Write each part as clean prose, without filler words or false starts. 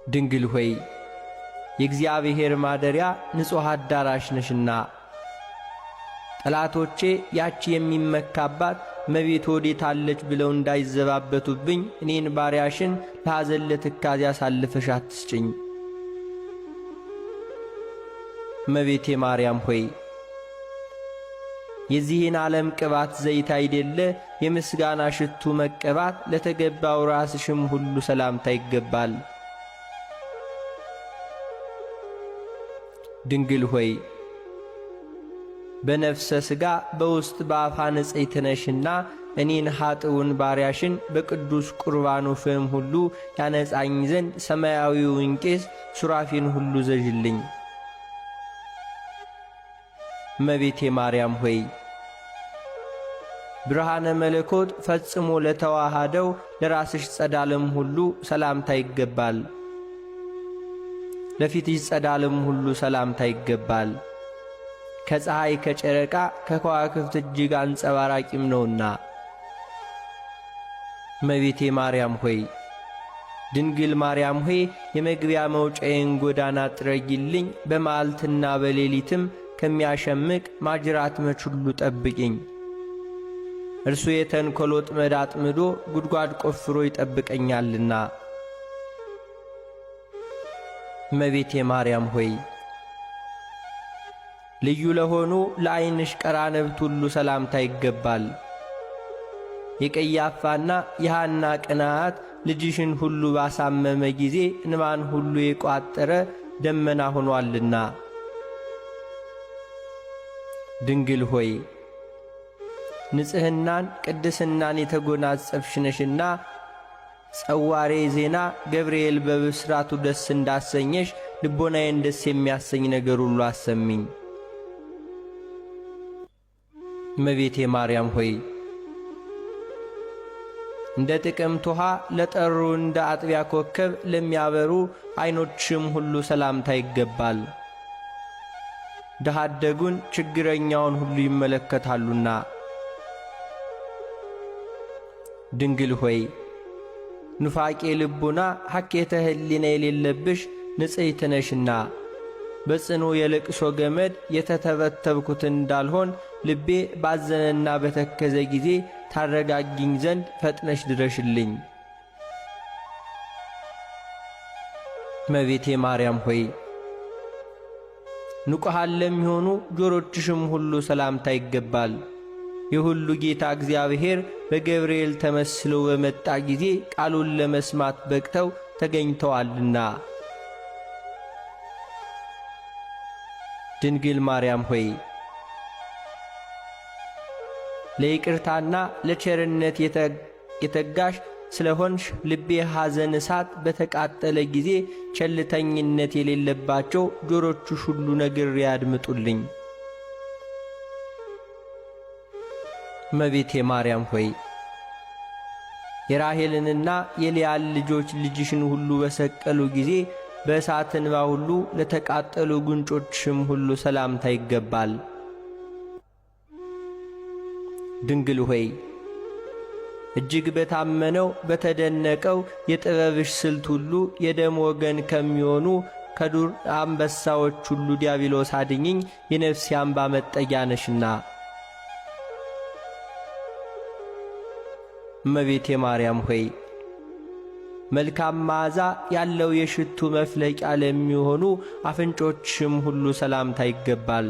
ድንግል ሆይ የእግዚአብሔር ማደሪያ ንጹሕ አዳራሽ ነሽና ጠላቶቼ ያቺ የሚመካባት እመቤት ወዴታለች ብለው እንዳይዘባበቱብኝ እኔን ባሪያሽን ለሐዘን ለትካዜ አሳልፈሽ አትስጭኝ። እመቤቴ ማርያም ሆይ የዚህን ዓለም ቅባት ዘይት አይደለ የምስጋና ሽቱ መቀባት ለተገባው ራስሽም ሁሉ ሰላምታ ይገባል። ድንግል ሆይ በነፍሰ ሥጋ በውስጥ በአፋ ንጽሕት ነሽና እኔን ኀጥውን ባሪያሽን በቅዱስ ቁርባኑ ፍም ሁሉ ያነጻኝ ዘንድ ሰማያዊውን ቄስ ሱራፊን ሁሉ ዘዥልኝ። እመቤቴ ማርያም ሆይ ብርሃነ መለኮት ፈጽሞ ለተዋሃደው ለራስሽ ጸዳልም ሁሉ ሰላምታ ይገባል። ለፊትሽ ጸዳልም ሁሉ ሰላምታ ይገባል። ከፀሐይ ከጨረቃ ከከዋክብት እጅግ አንጸባራቂም ነውና። እመቤቴ ማርያም ሆይ ድንግል ማርያም ሆይ የመግቢያ መውጫዬን ጎዳና ጥረጊልኝ፣ በመዓልትና በሌሊትም ከሚያሸምቅ ማጅራት መች ሁሉ ጠብቂኝ። እርሱ የተንኰል ወጥመድ አጥምዶ ጉድጓድ ቆፍሮ ይጠብቀኛልና። እመቤቴ ማርያም ሆይ ልዩ ለሆኑ ለዐይንሽ ቀራንብት ሁሉ ሰላምታ ይገባል። የቀያፋና የሐና ቅንዓት ልጅሽን ሁሉ ባሳመመ ጊዜ እንባን ሁሉ የቋጠረ ደመና ሆኗልና። ድንግል ሆይ ንጽሕናን ቅድስናን የተጎናጸፍሽ ነሽና ጸዋሬ ዜና ገብርኤል በብስራቱ ደስ እንዳሰኘሽ ልቦናዬን ደስ የሚያሰኝ ነገር ሁሉ አሰሚኝ። እመቤቴ ማርያም ሆይ እንደ ጥቅምት ውሃ ለጠሩ እንደ አጥቢያ ኮከብ ለሚያበሩ ዐይኖችም ሁሉ ሰላምታ ይገባል። ድሀ አደጉን ችግረኛውን ሁሉ ይመለከታሉና። ድንግል ሆይ ኑፋቄ ልቡና ሐኬተ ሕሊና የሌለብሽ ንጽሕት ነሽና በጽኑ የልቅሶ ገመድ የተተበተብኩት እንዳልሆን ልቤ ባዘነና በተከዘ ጊዜ ታረጋጊኝ ዘንድ ፈጥነሽ ድረሽልኝ። እመቤቴ ማርያም ሆይ ንቁሃን ለሚሆኑ ጆሮችሽም ሁሉ ሰላምታ ይገባል። የሁሉ ጌታ እግዚአብሔር በገብርኤል ተመስሎ በመጣ ጊዜ ቃሉን ለመስማት በቅተው ተገኝተዋልና። ድንግል ማርያም ሆይ ለይቅርታና ለቸርነት የተጋሽ ስለሆንሽ ልቤ ሐዘን እሳት በተቃጠለ ጊዜ ቸልተኝነት የሌለባቸው ጆሮችሽ ሁሉ ነግሬ ያድምጡልኝ። እመቤቴ ማርያም ሆይ የራሔልንና የልያን ልጆች ልጅሽን ሁሉ በሰቀሉ ጊዜ በእሳት እንባ ሁሉ ለተቃጠሉ ጉንጮችሽም ሁሉ ሰላምታ ይገባል። ድንግል ሆይ እጅግ በታመነው በተደነቀው የጥበብሽ ስልት ሁሉ የደም ወገን ከሚሆኑ ከዱር አንበሳዎች ሁሉ ዲያብሎስ አድኝኝ፣ የነፍሴ አምባ መጠጊያ ነሽና። እመቤቴ ማርያም ሆይ መልካም መዓዛ ያለው የሽቱ መፍለቂያ ለሚሆኑ አፍንጮችሽም ሁሉ ሰላምታ ይገባል።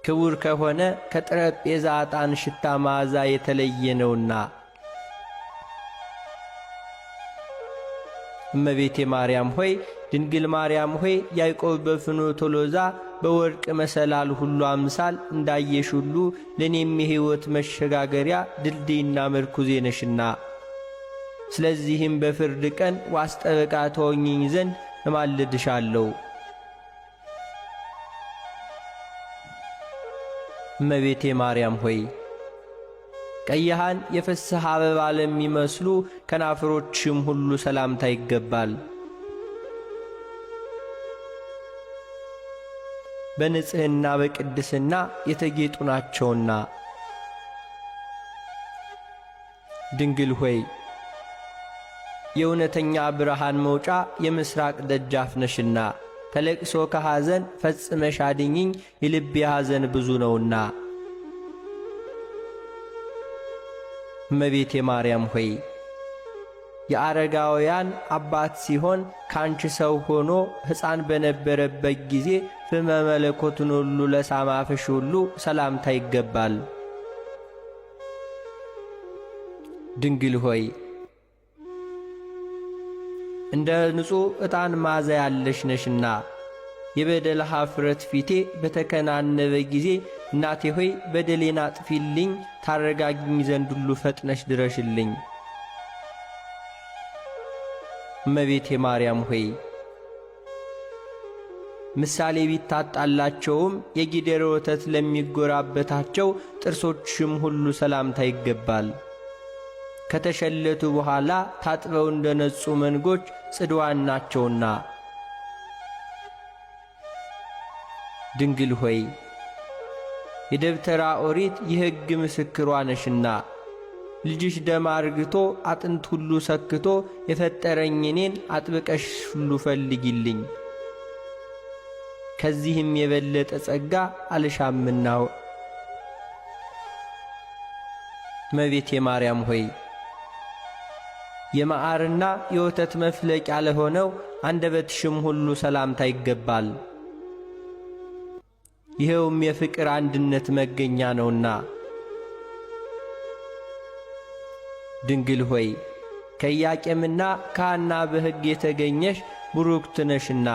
ክቡር ከሆነ ከጠረጴዛ ዕጣን ሽታ መዓዛ የተለየ ነውና። እመቤቴ ማርያም ሆይ ድንግል ማርያም ሆይ ያዕቆብ በፍኖተ ሎዛ በወርቅ መሰላል ሁሉ አምሳል እንዳየሽ ሁሉ ለእኔም የሕይወት መሸጋገሪያ ድልድይና ምርኩዜ ነሽና፣ ስለዚህም በፍርድ ቀን ዋስ ጠበቃ ትሆኚኝ ዘንድ እማልድሻለሁ። እመቤቴ ማርያም ሆይ ቀይሃን የፍስሐ አበባ ለሚመስሉ ከናፍሮችም ሁሉ ሰላምታ ይገባል። በንጽሕና በቅድስና የተጌጡ ናቸውና። ድንግል ሆይ የእውነተኛ ብርሃን መውጫ የምሥራቅ ደጃፍ ነሽና ከለቅሶ ከሐዘን ፈጽመሽ አድኝኝ፣ የልቤ ሐዘን ብዙ ነውና። እመቤቴ ማርያም ሆይ የአረጋውያን አባት ሲሆን ካንቺ ሰው ሆኖ ሕፃን በነበረበት ጊዜ ፍመ መለኮቱን ሁሉ ለሳማፍሽ ሁሉ ሰላምታ ይገባል። ድንግል ሆይ እንደ ንጹሕ ዕጣን ማዛ ያለሽ ነሽና የበደል ኀፍረት ፊቴ በተከናነበ ጊዜ እናቴ ሆይ በደሌን አጥፊልኝ፣ ታረጋግኝ ዘንድ ሁሉ ፈጥነሽ ድረሽልኝ። እመቤቴ ማርያም ሆይ ምሳሌ ቢታጣላቸውም የጊደር ወተት ለሚጎራበታቸው ጥርሶችሽም ሁሉ ሰላምታ ይገባል። ከተሸለቱ በኋላ ታጥበው እንደ ነጹ መንጎች ጽድዋን ናቸውና። ድንግል ሆይ የደብተራ ኦሪት የሕግ ምስክሯ ነሽና ልጅሽ ደም አርግቶ አጥንት ሁሉ ሰክቶ የፈጠረኝ እኔን አጥብቀሽ ሁሉ ፈልጊልኝ። ከዚህም የበለጠ ጸጋ አልሻምና። እመቤቴ ማርያም ሆይ የመዓርና የወተት መፍለቂያ ለሆነው አንደበትሽም ሁሉ ሰላምታ ይገባል። ይኸውም የፍቅር አንድነት መገኛ ነውና። ድንግል ሆይ ከኢያቄምና ከሐና በሕግ የተገኘሽ ቡሩክት ነሽና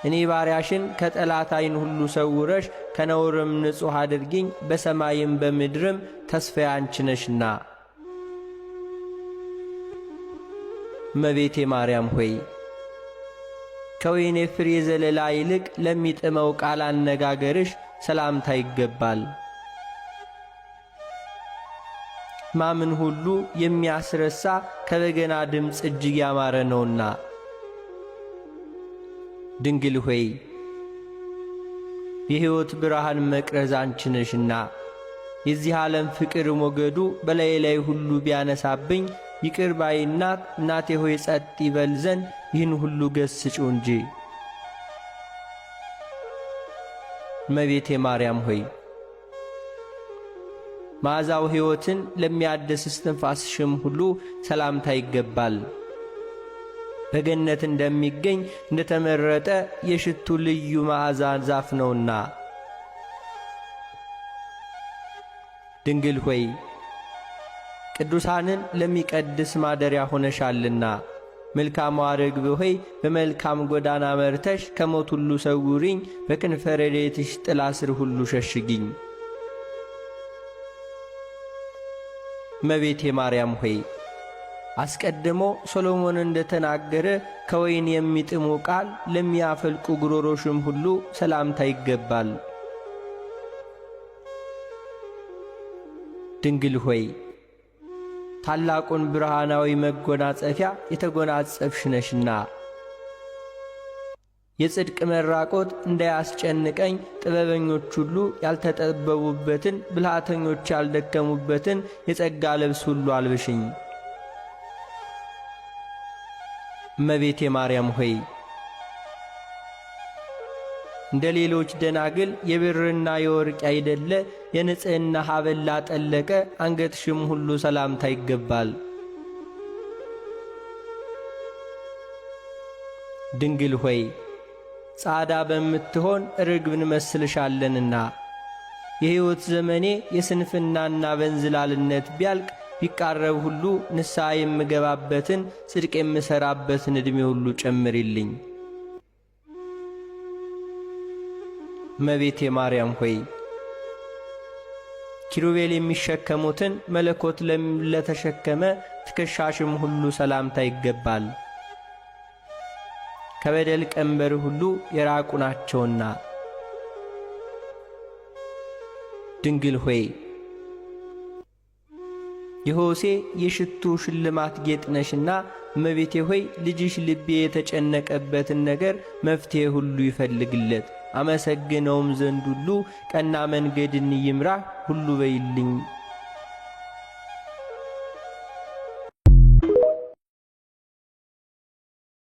እኔ ባሪያሽን ከጠላት ዓይን ሁሉ ሰውረሽ ከነውርም ንጹሕ አድርጊኝ፣ በሰማይም በምድርም ተስፋዬ አንቺ ነሽና። እመቤቴ ማርያም ሆይ ከወይኔ ፍሬ ዘለላ ይልቅ ለሚጥመው ቃል አነጋገርሽ ሰላምታ ይገባል። ማምን ሁሉ የሚያስረሳ ከበገና ድምፅ እጅግ ያማረ ነውና። ድንግል ሆይ የሕይወት ብርሃን መቅረዝ አንቺ ነሽና የዚህ ዓለም ፍቅር ሞገዱ በላይ ላይ ሁሉ ቢያነሳብኝ ይቅር ባይ እናት እናቴ ሆይ ጸጥ ይበል ዘንድ ይህን ሁሉ ገስጪው እንጂ። እመቤቴ ማርያም ሆይ መዓዛው ሕይወትን ለሚያድስ እስትንፋስሽም ሁሉ ሰላምታ ይገባል። በገነት እንደሚገኝ እንደተመረጠ የሽቱ ልዩ መዓዛ ዛፍ ነውና። ድንግል ሆይ ቅዱሳንን ለሚቀድስ ማደሪያ ሆነሻልና መልካሟ ርግብ ሆይ በመልካም ጎዳና መርተሽ ከሞት ሁሉ ሰውሪኝ፣ በክንፈ ረድኤትሽ ጥላ ስር ሁሉ ሸሽጊኝ። እመቤቴ ማርያም ሆይ አስቀድሞ ሶሎሞን እንደተናገረ ከወይን የሚጥሙ ቃል ለሚያፈልቁ ጉሮሮሽም ሁሉ ሰላምታ ይገባል። ድንግል ሆይ ታላቁን ብርሃናዊ መጎናጸፊያ የተጎናጸፍሽ ነሽና የጽድቅ መራቆት እንዳያስጨንቀኝ ጥበበኞች ሁሉ ያልተጠበቡበትን ብልሃተኞች ያልደከሙበትን የጸጋ ልብስ ሁሉ አልብሽኝ። እመቤቴ ማርያም ሆይ እንደ ሌሎች ደናግል የብርና የወርቅ አይደለ የንጽሕና ሐብል ላጠለቀ አንገትሽም ሁሉ ሰላምታ ይገባል። ድንግል ሆይ ጻዳ በምትሆን ርግብ እንመስልሻለንና የሕይወት ዘመኔ የስንፍናና በእንዝላልነት ቢያልቅ ቢቃረብ ሁሉ ንስሐ የምገባበትን ጽድቅ የምሠራበትን ዕድሜ ሁሉ ጨምሪልኝ። እመቤቴ ማርያም ሆይ ኪሩቤል የሚሸከሙትን መለኮት ለተሸከመ ትከሻሽም ሁሉ ሰላምታ ይገባል። ከበደል ቀንበር ሁሉ የራቁ ናቸውና። ድንግል ሆይ የሆሴ የሽቱ ሽልማት ጌጥ ነሽና እመቤቴ ሆይ ልጅሽ ልቤ የተጨነቀበትን ነገር መፍትሔ ሁሉ ይፈልግለት፣ አመሰግነውም ዘንድ ሁሉ ቀና መንገድን ይምራህ ሁሉ በይልኝ።